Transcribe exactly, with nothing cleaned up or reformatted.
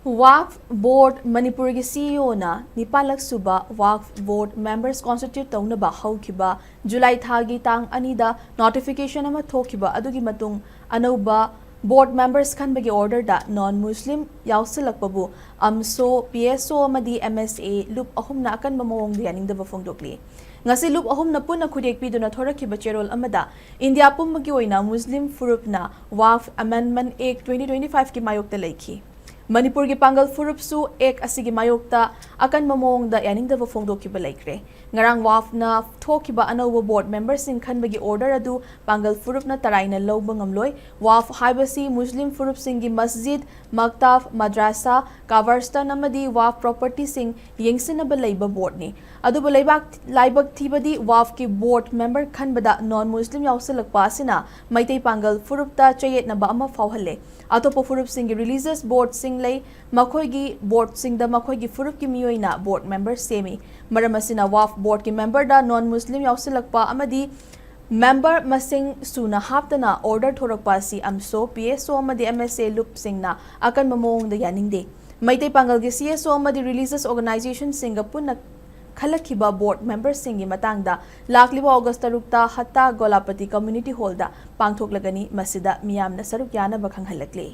ꯋꯥꯛꯐ ꯕꯣꯔꯗ ꯃꯅꯤꯄꯨꯔꯒꯤ ꯁꯤꯏꯑꯣꯅ ꯅꯤꯄꯥꯜꯂꯛ ꯁꯨꯕ ꯋꯥꯛꯐ ꯕꯣꯔꯗ ꯃꯦꯝꯕꯔꯁ ꯀꯣꯟꯁꯇꯤꯇ꯭ꯌꯨꯠ ꯇꯧꯅꯕ ꯍꯧꯈꯤꯕ ꯖꯨꯂꯥꯏ ꯊꯥꯒꯤ ꯇꯥꯡ ꯑꯅꯤꯗ ꯅꯣꯇꯤꯐꯤꯀꯦꯁꯟ ꯑꯃ ꯊꯣꯛꯈꯤꯕ ꯑꯗꯨꯒꯤ ꯃꯇꯨꯡ ꯑꯅꯧꯕ ꯕꯣꯔꯗ ꯃꯦꯝꯕꯔꯁ ꯈꯟꯕꯒꯤ ꯑꯣꯔꯗꯔꯗ ꯅꯣꯟ ꯃꯨꯁꯂꯤꯝ ꯌꯥꯎꯁꯤꯜꯂꯛꯄꯕꯨ ꯑꯝꯁꯣ, ꯄꯤ ꯑꯦꯁ ꯑꯣ ꯑꯃꯗꯤ ꯑꯦꯝ ꯑꯦꯁ ꯑꯦ ꯂꯨꯞ ꯑꯍꯨꯝꯅ ꯑꯀꯟꯕ ꯃꯑꯣꯡꯗ ꯌꯥꯅꯤꯡꯗꯕ ꯐꯣꯡꯗꯣꯛꯂꯤ꯫ ꯉꯁꯤ ꯂꯨꯞ ꯑꯍꯨꯝꯅ ꯄꯨꯟꯅ ꯈꯨꯗꯦꯛ ꯄꯤꯗꯨꯅ ꯊꯣꯔꯛꯈꯤꯕ ꯆꯦꯔꯣꯜ ꯑꯃꯗ ꯏꯟꯗꯤꯌꯥ ꯄꯨꯝꯕꯒꯤ ꯑꯣꯏꯅ ꯃꯨꯁꯂꯤꯝ ꯐꯨꯔꯨꯞꯅ ꯋꯥꯛꯐ ꯑꯦꯃꯦꯟꯗꯃꯦꯟꯠ ꯑꯦꯛ ꯇ꯭ꯋꯦꯟꯇꯤ ꯇ꯭ꯋꯦꯟꯇꯤ ꯐꯥꯏꯚꯀꯤ ꯃꯥꯌꯣꯛꯇ ꯂꯩꯈꯤ꯫ ꯃꯅꯤꯄꯨꯔꯒꯤ ꯄꯥꯡꯒꯜ ꯐꯨꯔꯨꯞꯁꯨ ꯑꯦꯛ ꯑꯁꯤꯒꯤ ꯃꯥꯌꯣꯛꯇ ꯑꯀꯟꯕ ꯃꯑꯣꯡꯗ ꯌꯥꯅꯤꯡꯗꯕ ꯐꯣꯡꯗꯣꯛꯈꯤꯕ ꯂꯩꯈ꯭ꯔꯦ꯫ ꯉꯔꯥꯡ ꯋꯥꯛꯐꯅ ꯊꯣꯛꯈꯤꯕ ꯑꯅꯧꯕ ꯕꯣꯔꯗ ꯃꯦꯝꯕꯔꯁꯤꯡ ꯈꯟꯕꯒꯤ ꯑꯣꯔꯗꯔ ꯑꯗꯨ ꯄꯥꯡꯒꯜ ꯐꯨꯔꯨꯞꯅ ꯇꯔꯥꯏꯅ ꯂꯧꯕ ꯉꯝꯂꯣꯏ꯫ ꯋꯥꯛꯐ ꯍꯥꯏꯕꯁꯤ ꯃꯨꯁꯂꯤꯝ ꯐꯨꯔꯨꯞꯁꯤꯡꯒꯤ ꯃꯁꯖꯤꯗ, ꯃꯛꯇꯥꯕ, ꯃꯗ꯭ꯔꯥꯁꯥ, ꯀꯕꯔꯁꯇꯥꯟ ꯑꯃꯗꯤ ꯋꯥꯛꯐ ꯄ꯭ꯔꯣꯄꯔꯇꯤꯁꯤꯡ ꯌꯦꯡꯁꯤꯟꯅꯕ ꯂꯩꯕ ꯕꯣꯔꯗꯅꯤ꯫ ꯑꯗꯨꯕꯨ ꯂꯩꯕꯥꯛ, ꯂꯥꯏꯕꯛ ꯊꯤꯕꯗꯤ ꯋꯥꯛꯐꯀꯤ ꯕꯣꯔꯗ ꯃꯦꯝꯕꯔ ꯈꯟꯕꯗ ꯅꯣꯟ ꯃꯨꯁꯂꯤꯝ ꯌꯥꯎꯁꯤꯜꯂꯛꯄ ꯑꯁꯤꯅ ꯃꯩꯇꯩ ꯄꯥꯡꯒꯜ ꯐꯨꯔꯨꯞꯇ ꯆꯌꯦꯠꯅꯕ ꯑꯃ ꯐꯥꯎꯍꯜꯂꯦ꯫ ꯑꯇꯣꯞꯄ ꯐꯨꯔꯨꯞꯁꯤꯡꯒꯤ ꯔꯤꯂꯤꯖꯤꯌꯁ ꯕꯣꯔꯗꯁꯤꯡ ꯂꯩ, ꯃꯈꯣꯏꯒꯤ ꯕꯣꯔꯗꯁꯤꯡꯗ ꯃꯈꯣꯏꯒꯤ ꯐꯨꯔꯨꯞꯀꯤ ꯃꯤꯑꯣꯏꯅ ꯕꯣꯔꯗ ꯃꯦꯝꯕꯔ ꯁꯦꯝꯃꯤ꯫ ꯃꯔꯝ ꯑꯁꯤꯅ ꯋꯥꯛꯐ ꯕꯣꯔꯗꯀꯤ ꯃꯦꯝꯕꯔꯗ ꯅꯣꯟ ꯃꯨꯁꯂꯤꯝ ꯌꯥꯎꯁꯤꯜꯂꯛꯄ ꯑꯃꯗꯤ ꯃꯦꯝꯕꯔ ꯃꯁꯤꯡ ꯁꯨꯅ ꯍꯥꯞꯇꯅ ꯑꯣꯔꯗꯔ ꯊꯣꯔꯛꯄ ꯑꯁꯤ ꯑꯝꯁꯣ, ꯄꯤ ꯑꯦꯁ ꯑꯣ ꯑꯃꯗꯤ ꯑꯦꯝ ꯑꯦꯁ ꯑꯦ ꯂꯨꯞꯁꯤꯡꯅ ꯑꯀꯟꯕ ꯃꯑꯣꯡꯗ ꯌꯥꯅꯤꯡꯗꯦ꯫ ꯃꯩꯇꯩ ꯄꯥꯡꯒꯜꯒꯤ ꯁꯤ ꯑꯦꯁ ꯑꯣ ꯑꯃꯗꯤ ꯔꯤꯂꯤꯖꯤꯌꯁ ꯑꯣꯔꯒꯅꯥꯏꯖꯦꯁꯟꯁꯤꯡꯒ ꯄꯨꯟꯅ ꯈꯜꯂꯛꯈꯤꯕ ꯕꯣꯔꯗ ꯃꯦꯝꯕꯔꯁꯤꯡꯒꯤ ꯃꯇꯥꯡꯗ ꯂꯥꯛꯂꯤꯕ ꯑꯣꯒꯁ ꯇꯔꯨꯛꯇ ꯍꯠꯇꯥ ꯒꯣꯂꯥꯄꯇꯤ ꯀꯝꯃ꯭ꯌꯨꯅꯤꯇꯤ ꯍꯣꯜꯗ ꯄꯥꯡꯊꯣꯛꯂꯒꯅꯤ꯫ ꯃꯁꯤꯗ ꯃꯤꯌꯥꯝꯅ ꯁꯔꯨꯛ ꯌꯥꯅꯕ ꯈꯪꯍꯜꯂꯛꯂꯤ꯫